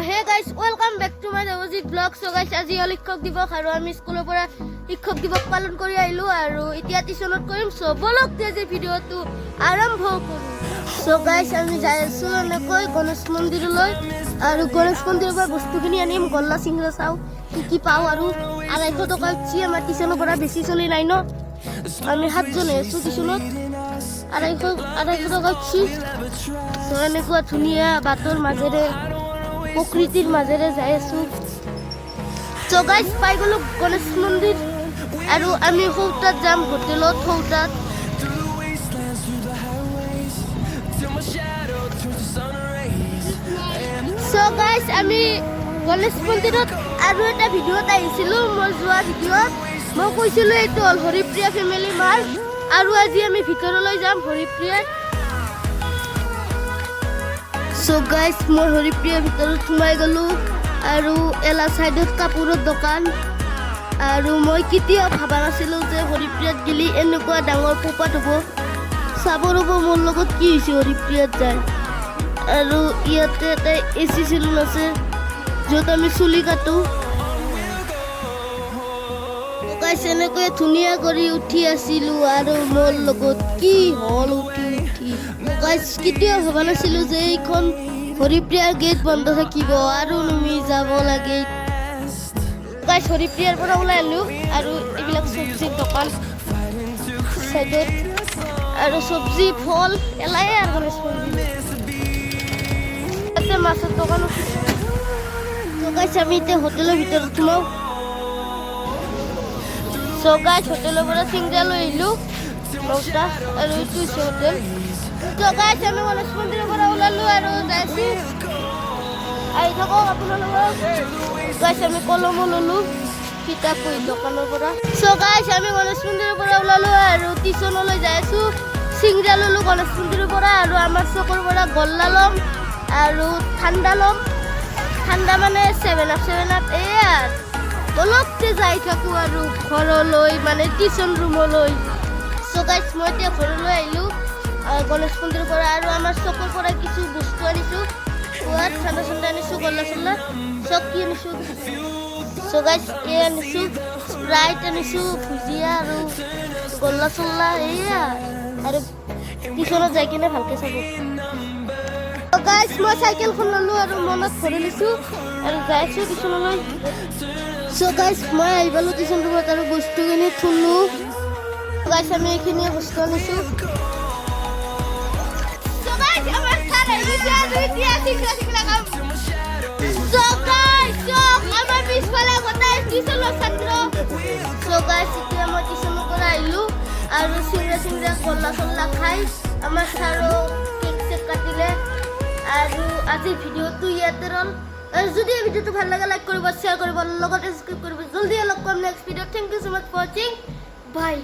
Hey guys, welcome back to my Nabajit vlog. So guys, আজি হ'ল শিক্ষক দিৱস আৰু আমি স্কুলৰ পৰা শিক্ষক দিৱস পালন কৰি আহিলোঁ আৰু এতিয়া টিউচনত কৰিম। চ' ব'লক, আজি ভিডিঅ'টো আৰম্ভ কৰোঁ। চ' গাইজ, আমি যাই আছোঁ এনেকৈ গণেশ মন্দিৰলৈ আৰু গণেশ মন্দিৰৰ পৰা বস্তুখিনি আনিম। গল্লা, চিংৰা চাওঁ কি কি পাওঁ। আৰু 250 টকা উঠছি আমাৰ টিউচনৰ পৰা। বেছি চলি নাই ন, আমি সাতজনে আছোঁ টিউচনত। 250 250 টকা উঠছি। চ' এনেকুৱা ধুনীয়া বাটৰ মাজেৰে, প্ৰকৃতিৰ মাজেৰে যাই আছো। চ' গাইজ, পাই গ'লো গণেশ মন্দিৰ আৰু আমি সৌতাত যাম, হোটেলত সৌতাত। Through the wastelands, through the highways, till my shadow turns to sun rays. And so' guys, আমি গণেশ মন্দিৰত আৰু এটা ভিডিঅ'ত আহিছিলোঁ। মই যোৱা ভিডিঅ'ত মই কৈছিলোঁ, এইটো হ'ল হৰিপ্ৰিয়া ফেমিলি মাৰ্ট আৰু আজি আমি ভিতৰলৈ যাম হৰিপ্ৰিয়াৰ। চ' গাইজ, মই হৰিপ্ৰিয়াৰ ভিতৰত সোমাই গ'লোঁ আৰু এলা চাইডত কাপোৰৰ দোকান। আৰু মই কেতিয়াও ভবা নাছিলোঁ যে হৰিপ্ৰিয়াত গেলি এনেকুৱা ডাঙৰ পপাত হ'ব। চাব ৰ'ব, মোৰ লগত কি হৈছে হৰিপ্ৰিয়াত যায়। আৰু ইয়াতে এটা এ চি চেলুন আছে, য'ত আমি চুলি কাটো। গাইছ, এনেকৈ ধুনীয়া কৰি উঠি আছিলো আৰু মোৰ লগত কি হ'ল উঠি উঠি। গাইছ, কেতিয়াও ভবা নাছিলো যে এইখন হৰিপ্ৰিয়াৰ গেট বন্ধ থাকিব আৰু নুমি যাব লাগে। গাইছ, হৰিপ্ৰিয়াৰ পৰা ওলাই আহিলো আৰু এইবিলাক চব্জিৰ দোকান চাইডত আৰু চব্জি, ফল এলাই আৰু গণেশ মন্দিৰ। ইয়াতে মাছৰ দোকান আছে। চ' গাইছ, আমি এতিয়া হোটেলৰ ভিতৰত সোমাওঁ। চ' গাইছ, হোটেলৰ পৰা চিংৰা লৈ আহিলোঁ নটা আৰু এইটো হৈছে হোটেল। চ' গাইছ, আমি গণেশ মন্দিৰৰ পৰা ওলালোঁ আৰু যাইছোঁ। আহি থাকক আপোনালোকৰ। গাইছ, আমি কলমো ল'লোঁ কিতাপ বহী দোকানৰ পৰা। চ' গাইছ, আমি গণেশ মন্দিৰৰ পৰা ওলালোঁ আৰু টিউচনলৈ যাই আছোঁ। চিংৰা ল'লোঁ গণেশ মন্দিৰৰ পৰা আৰু আমাৰ চকৰ পৰা গল্লা ল'ম আৰু ঠাণ্ডা ল'ম। ঠাণ্ডা মানে 7 আপ, 7 আপ। এয়া অলপতে যাই থাকোঁ আৰু ঘৰলৈ, মানে টিউচন ৰুমলৈ। চ' গাইছ, মই এতিয়া ঘৰলৈ আহিলোঁ গণেশ মন্দিৰৰ পৰা আৰু আমাৰ চকৰ পৰা কিছু বস্তু আনিছোঁ। খোৱাত ঠাণ্ডা চাণ্ডা আনিছোঁ, গল্লা চল্লা চব। কি আনিছোঁ? চ' গাইছ, এই আনিছোঁ, স্প্ৰাইট আনিছোঁ, ভুজিয়া আৰু গল্লা চল্লা। এয়া আৰু টিউচনত যাই কিনে ভালকৈ চাব। গাইছ, মই চাইকেলখন ল'লোঁ আৰু মনত ভৰি লৈছোঁ আৰু যাই আছোঁ টিউচনলৈ। চ' গাইছ, মই আহি পালোঁ টিউচন ৰুমত আৰু বস্তুখিনি থলোঁ। গাইছ, আমি এইখিনি বস্তু আনিছোঁ। চ' গাইছ, আমাৰ ছাৰ আহি গৈছে আৰু এতিয়া চিংৰা চিংৰা খাম। চ' গাইছ, চক আমাৰ পিছফালে গোটাই টিউচনৰ ছাত্ৰ। চ' গাইছ, এতিয়া মই টিউচনৰ পৰা আহিলোঁ আৰু চিংৰা চিংৰা, গল্লা চল্লা খাই আমাৰ ছাৰো কেক চেক কাটিলে আৰু আজিৰ ভিডিঅ'টো ইয়াতে ৰ'ল। আৰু যদি এই ভিডিঅ'টো ভাল লাগে, লাইক কৰিব, শ্বেয়াৰ কৰিব, লগতে ছাবস্ক্ৰাইব কৰিব। জলদি লগ পাম next video. Thank you so much for watching, bye.